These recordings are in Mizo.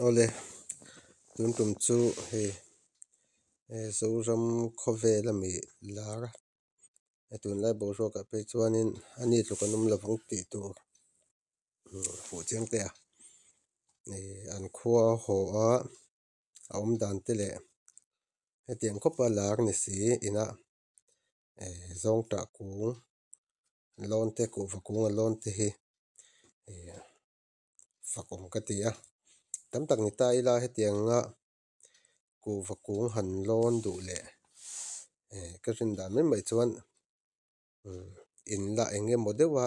Awle tun tum chu hei Zoram khawvel ami lar a tunlai boruak ah phei chuanin a ni tluk an awm lovang tih tur fuh chiang teh a ih an khua haw a a awm dan te leh hetiang khawp a lar ni si inah eh zawngtah kung lawn te kuhva kung a lawn te hi ih fak awm ka ti a tam tak ni ta ila hetianga kuhva kung han lawn duh leh eh ka rin dan mai mai chuan umm in la eng emaw deuh a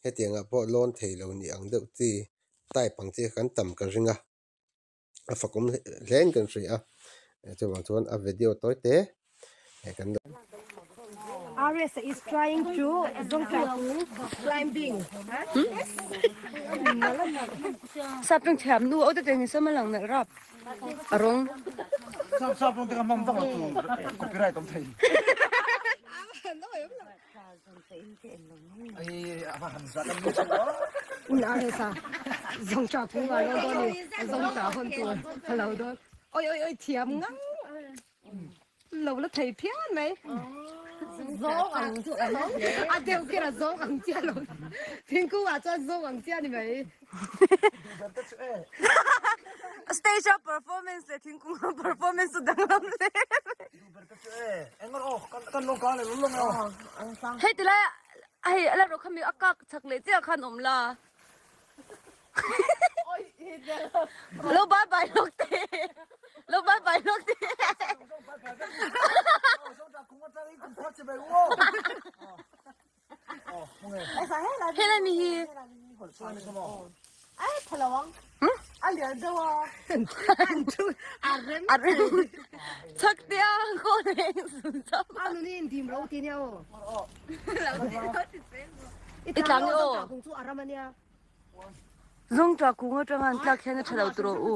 hetiang ah pawh lawn thei lo ni ang deuh chi type ang chi kan tam ka ring a a fakawm hle in kan hria a chuvang chuan a video tawi te eh kan lo. RS is trying to climbing. Saptawng thiam nu o te te ni sama lang nalh rap a rawng. Sap sap rawng te kha hmang vak lo tu copyright awm thei. Ai a va han zat ang chu a. In RS a zong cha kung a lo dawn ni zong cha hon tur a lo dawn. Oi oi oi thiam ngang. Lo la thei phian mai. Zawng ang chu a deuh kher a zawng ang chiah lo. Thingkung ah chuan zawng ang chiah a ni mai. Stage a performance leh thingkung a performance chu danglam hle mai. Hei tilai ah hei a la rawh khami a kak chak leh chiah khan awm la. Lo bye bye lawk teh. Lo bye bye lawk teh. Helai mi hi. Chak te a khaw leng sun cham. I tlang i aw. Zawngṭah kung aṭanga an tlak hian a ṭha lo tur aw u.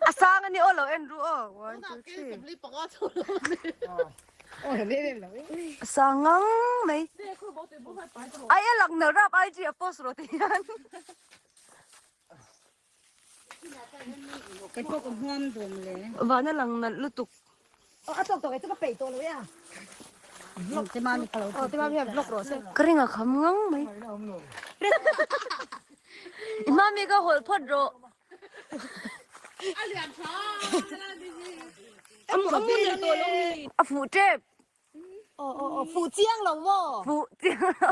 A sang a ni aw lo en ru aw. One, two, three. A sang ngang mai. Ai a lang nalh rap IG a post rawh tih hian. Van a lang nalh lutuk. Ka ring a kham ngang mai. I mami ka hawlh phawt rawh. A fuh tep. Fuh chiang lo maw? Fuh chiang lo.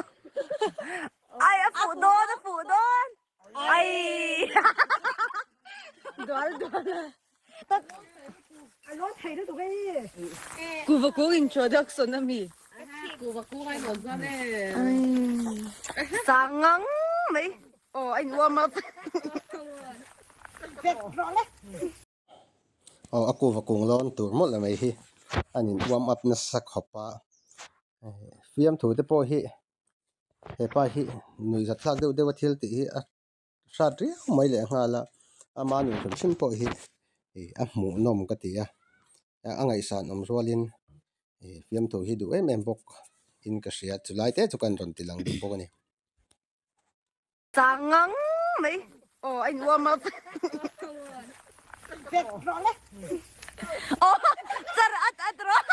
Ai a fuh dawn a fuh dawn. Ai. Dual dual. A lawn thei lutuk e. Kuva kung introduction a mi. Kuva kung ai rawn chuan e. Sang ngang mai. Aw a in warm up. Vek rawh le. Aw a kuva kung lawn tur mawlh mai hi an in warm up nasa khawp a fiamthu te pawh hi hepa hi nuihzat thlak deuh deuh a thil tih hi a hrat riau mai leh nghal a ama nun hrim hrim pawh hi ih a hmuhnawm ka ti a a ngaihsan awm rualin ih fiamthu hi duh em em bawk in ka hria chulai te chu kan rawn ti lang duh bawk a ni. Chang ngang mai. Aw a in warm up. Vek rawh le. Aw char at at rawh.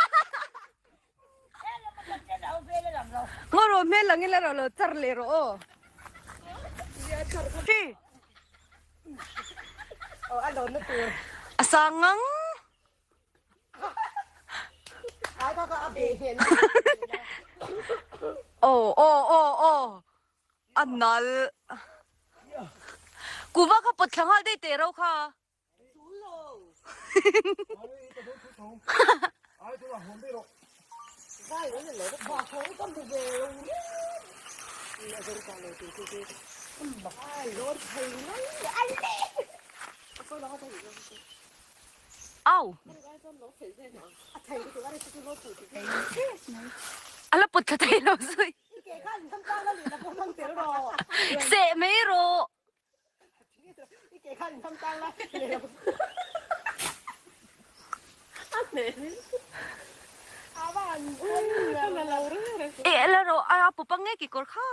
Ngaw rawh hmel lang ila rawh lo char leh rawh aw. Chi. Aw a lawn na tur. A sang ngang. Ai kha kha a beh hmel. Aw aw aw aw. A nal. Kuva kha pawt thla nghal daih teh ro kha. Au. A la pawt thla thei lo zui. Seh mai rawh. Eh la rawh a pupa nge kekawr kha.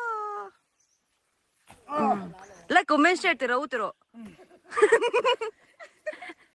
Like, comment, share ti rawh u ti rawh.